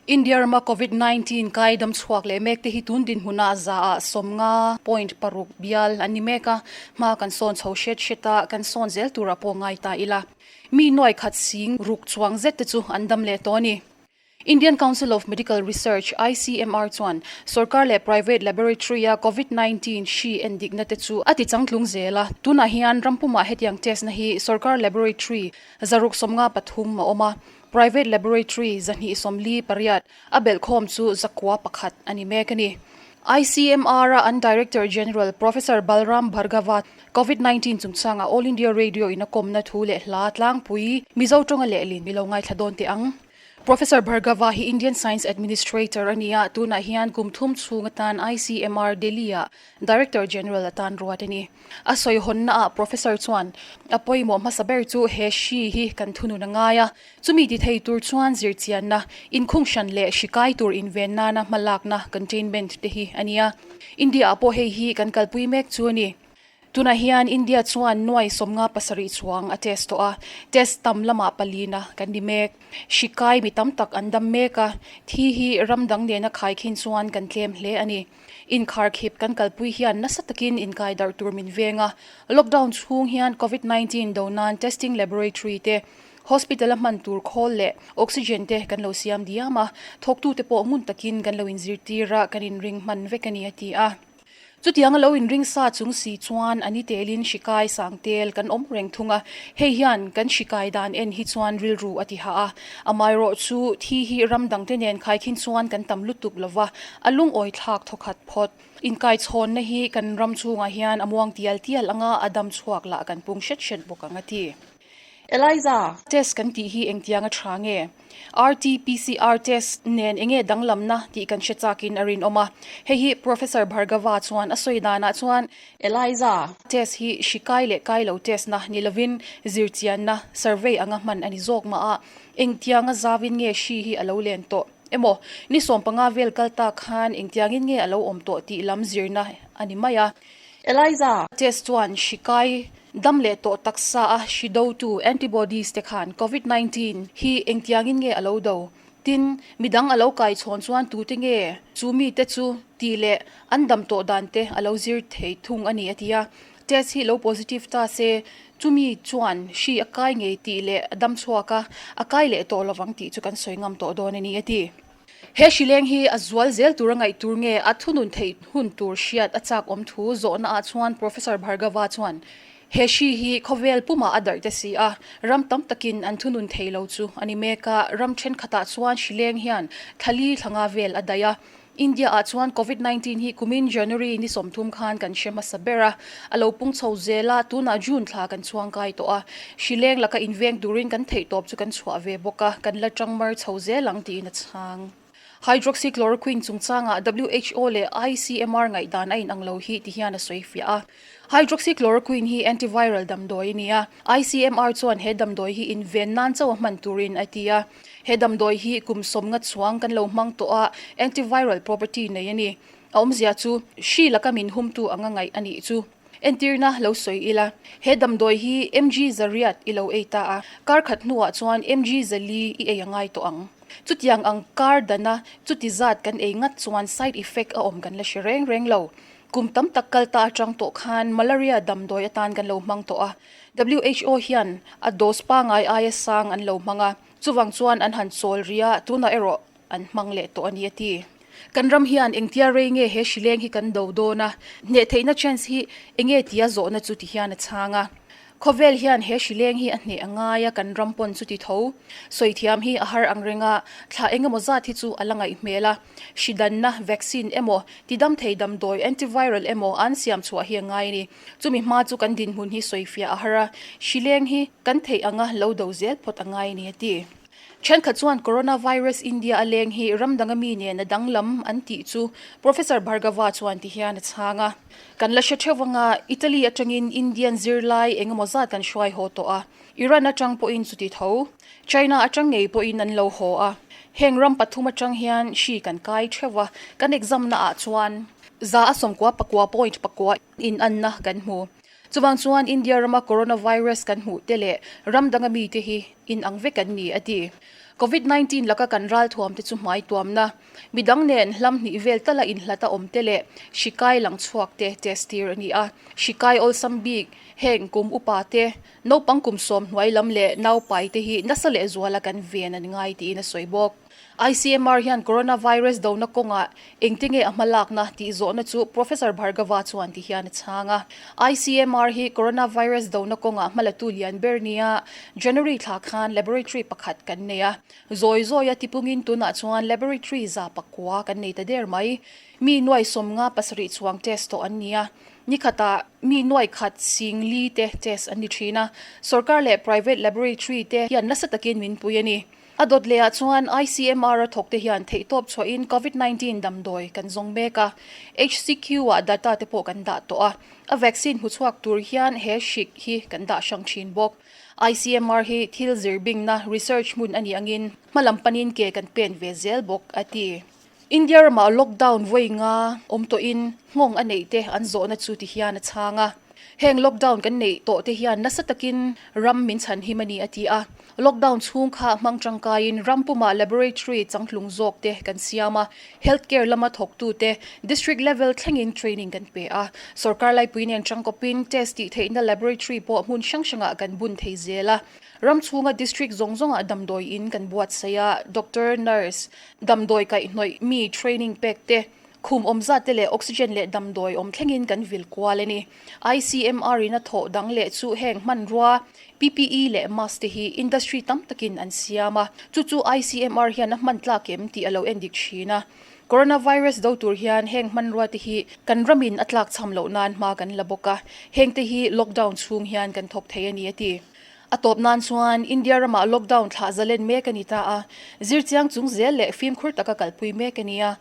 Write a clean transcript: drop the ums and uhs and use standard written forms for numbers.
India rama Covid 19 kai dam chhuak leh mek te hi tun dinhmunah zaah 50.6 bial an ni mek a, hma kan sawn chho hret hret a, kan sawn zel turah pawh ngai ta ila. Mi nuai khat sing ruk chuang zet te chu an dam leh tawh a ni. Indian Council of Medical Research, ICMR, chuan sorkar leh private laboratory-a Covid 19 hri endikna te chu a ti changtlung zel a, tunah hian ram pumah hetiang test na hi sorkar laboratory 153 a awm a, private laboratory 248 a belhkhawm chu 901 a ni mek a ni. ICMR-a an Director General Professor Balram Bhargava Covid 19 chungchanga All India Radio in a kawmna thu leh hla tlangpui Mizo tawnga lehlin i lo ngaithla dawn teh ang. Professor Bhargava hi Indian Science Administrator a ni a, tunah hian kum thum chhung atan ICMR Delhi-ah Director General atan ruat a ni. A sawi hawnnaah Professor chuan, A pawimawh hmasa ber chu he hri hi kan thunun a ngai a, chumi ti thei tur chuan zirchianna, inkhung hran leh hri kai tur inven nana hmalakna, containment, te hi a ni a. India-ah pawh hei hi kan kalpui mek chu a ni. Tunah hian India chuan nuai 57 chuang a test tawh a, test tam lamah palina kan ni mek. Hri kai mi tam tak an dam mek a, thi hi ram dang nena khaikhin chuan kan tlem hle a ni. Inkharkhip kan kalpui hian nasa takin inkai darh tur min veng a, lockdown chhung hian Covid 19 do nan testing laboratory te, hospital a hman tur khawl leh oxygen te kan lo siam diam a, thawktute pawh ngun takin kan lo inzirtir a, kan inring hman vek a ni a ti a. Chutiang a lo inring sa chung si chuan a ni telin hri kai sang tel kan awm reng thung a, hei hian kan hri kai dan en hi chuan rilru a ti hah a. Amaherawh chu thi hi ram dangte nen khaikhin chuan kan tam lutuk lo va, a lungawi thlak thawkhat phawt. Inkaichhawnna hi kan ram chhungah hian a muang tial tial anga a dam chhuak lah kan pung hret hret bawk ang a ti. Eliza! Test kan tih hi engtiang a tha nge? RT-PCR test nen enge danglamna tih kan hre chakin a rinawm a. Hei hi Professor Bhargava chuan a sawi danah chuan. Eliza! Test hi hri kai leh kai lo test na ni lovin zirchianna, survey, anga hman a ni zawk mah a. Engtianga zavin nge hri hi a lo len tawh emaw ni 15 vel kal ta khan engtiangin nge a lo awm tawh tih lam zirna a ni mai a. Eliza! Test chuan hri kai Dam leh tawh taksa a hri dotu antibodies te khan Covid 19 hi engtiangin nge a lo do? Tin, midang a lo kai chhawn chuan tute nge chu mite chu tih leh an dam tawh dan te a lo zir thei thung a ni a ti a. Test hi lo positive ta se chumi chuan hri a kai ngei tih leh a dam chhuak a, a kai leh tawh lovang tih chu kan sawi ngam tawh dawn a ni a ti. He hrileng hi a zual zel tur a ngaih tur nge a thunun theih hun tur hriat a chak awm thu zawhna ah chuan Professor Bhargava chuan he hri hi khawvel pumah a darh te si a, ram tam takin an thunun thei lo chu a ni mek a, ram thenkhatah chuan hrileng hian thlali thlanga vel a daih a. India ah chuan Covid 19 hi kumin January ni 30 khan kan hre hmasa ber a, a lo pung chho zel a, tunah June thla kan chhuangkai tawh a, hrileng laka inveng turin kan theihtawp chu kan chhuah ve bawk a, kan la tang mar chho zel ang tiin a chhang. Hydroxychloroquine chungchangah WHO leh ICMR ngaihdan a inang lo hi ti hian a sawi fiah a. Hydroxychloroquine hi antiviral damdawi a ni a, ICMR chuan he damdawi hi inven nan chauh a hman turin a ti a. He damdawi hi kum 50 chuang kan lo hmang tawh a, antiviral property nei a ni. A awmzia chu hri laka min humtu anga ngaih a nih chu. Entirna lo sawi ila, he damdawi hi mg 800 i lo ei ta a, kar khat hnuah chuan mg 400 i ei a ngai tawh ang. Chutiang ang kar dana chuti zat kan ei ngat chuan side effect a awm kan la hre reng reng lo. Kum tam tak kal ta atang tawh khan malaria damdawi atan kan lo hmang tawh a, WHO hian a dose pangai aia sang an lo hmang a, chuvang chuan an han chawl rih a, tunah erawh an hmang leh tawh a ni a ti. Kan ram hian engtia rei nge he hrileng hi kan do dawn a, hneh theihna chance hi enge tia zawhna chu ti hian a chhang a. Khawvel hian he hrileng hi a hneh a ngai a, kan ram pawn chu ti tho. Sawi thiam hi a har ang reng a, thla engemaw zat hi chu a la ngaih hmel a. Hri danna, vaccine, emaw, tidam thei damdawi, antiviral, emaw an siam chhuah hi a ngai a ni. Chumi hma chu kan dinhmun hi sawi fiah a har a, hrileng hi kan theih anga lo do zel phawt a ngai a ni a ti. Thenkhat chuan Coronavirus India a leng hi ram danga mi nen a danglam an tih chu Professor Bhargava chuan ti hian a chhang a. Kan la hre theuh anga Italy atangin Indian zirlai engemaw zat kan hruai haw tawh a, Iran atang pawhin chuti tho, China atang ngei pawhin an lo haw a. Heng ram pathum atang hian hri kan kai theuh a, kan exam na ah chuan 99.9 in anna kan hmu. Chuvang chuan India rama coronavirus kan hmuh te leh ram danga mite hi inang vek an ni, a ti. Covid 19 laka kan ralthuam te chu hmai tuamna, midang nen hlam hnih vel tala inhlat a awm te leh hri kai lang chhuak te test tir a ni a. Hri kai awlsam bik, heng kum upa te, naupang kum sawm hnuai lam leh naupai te hi nasa lehzuala kan ven an ngai tiin a sawi bawk. ICMR hian coronavirus dona kawngah engte nge a hmalakna tih zawhna chu Professor Bhargava chuan ti hian a chhang a. ICMR hi coronavirus dona kawngah hmalatu lian ber nia January thla khan laboratory pakhat kan nei a. Zawi zawia tipungin tunah chuan laboratory za pakua kan nei ta der mai. Mi nuai 57 chuang test tawh an ni a. Ni khatah mi nuai khat sing li te test an ni thin a. Sorkar leh private laboratory te hian nasa takin min pui a ni. A dawt lehah chuan ICMR a thawkte hian theihtawp chhuahin Covid 19 damdawi kan zawng mek a, HCQ ah data te pawh kan dah tawh a, a vaccine hmuchhuak tur hian he hrik hi kan dah hrang thin bawk. ICMR hi thil zir bingna, research, hmun a nih angin hmalam panin ke kan pen ve zel bawk, a ti. India ramah lockdown vawi nga awm tawhin nghawng a neih te an zawhna chu ti hian a chhang a. Heng lockdown kan neih tawh te hian nasa takin ram min chhanhim a ni a ti a. Lockdown chhung kha hmang tangkaiin ram pumah laboratory changtlung zawk te kan siam a, health care lama thawktu te district level thlengin training kan pe a. Sorkar laipui nen tangkawpin test tih theihna laboratory pawh hmun hrang hrangah kan bun thei zel a. Ram chhunga district zawng zawngah damdawi in kan buatsaih a, doctor, nurse, damdawi kaihhnawih mi training pek te, khum awm zat te leh oxygen leh damdawi awm thlengin kan vil kual a ni. ICMR in a thawh dang leh chu heng hmanrua, PPE leh mask te hi industry tam takin an siam a, chu chu ICMR hian a hman tlak em tih a lo en dik thin a. Coronavirus do tur hian heng hmanrua te hi kan ramin a tlak cham loh nan hma kan la bawk a, heng te hi lockdown chhung hian kan thawk thei a ni a ti. A tawp nan chuan India ramah lockdown thlah zalen mek a ni ta a, zirchiang chung zel leh fimkhur taka kalpui mek a ni a.